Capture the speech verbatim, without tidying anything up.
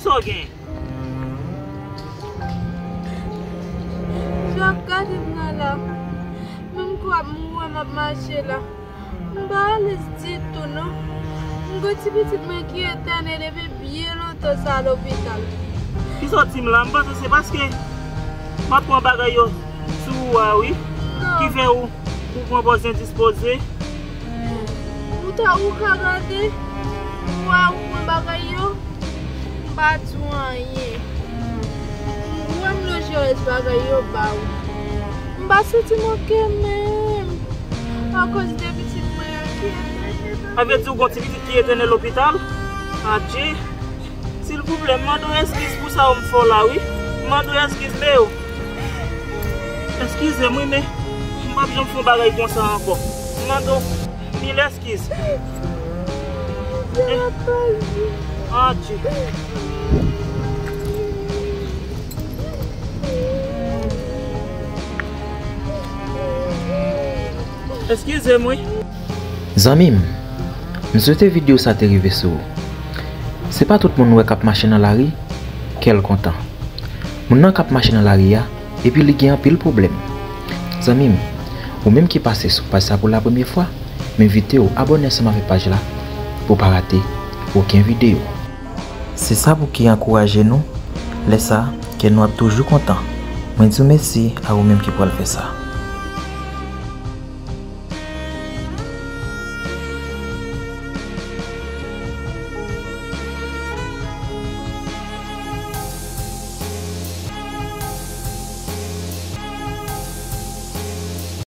Sa w gen? Jan w ap gade m nan la, menm kou ap mouri m ap mache la. M pa alèz ditou non. M gen ti pitit mwen ki etène depi byen lontan sa lopital. Kisa w di m la? M panse se paske m ap pran bagay yo sou ou a wi, ki fè ou, ou pran pòz endispoze. Ou ta ou ka gade, ou a ou pran bagay yo, m pa di w anyen. M wè m lonje rès bagay yo ba ou. M pa santi m oke menm. Akoz de pitit mwen an ki etène. Sa vle di ou gon ti pitit ki etène lopital? Adje. Silvouplè, m mande w eskiz pou sa yo m fè w la wi. M mande w eskiz, Leo. Eskize m wi, men m p ap janm fè yon bagay konsa ankò. M mande w mil eskiz. Adje. Eskize m wi. Zanmi m, m swete videyo sa te rive sou ou. Se pa tout moun ou wè k ap mache nan lari, kè l kontan. Moun nan k ap mache nan lari a, epi li gen anpil pwoblèm. Zanmi m, ou menm ki pase sou paj sa pou la premye fwa, m envite w abòne ansanm avèk paj la pou w pa rate okenn videyo. Se sa pou ki ankouraje nou, lè sa, kè nou ap toujou kontan. Mwen di w mèsi a ou menm ki pral fè sa.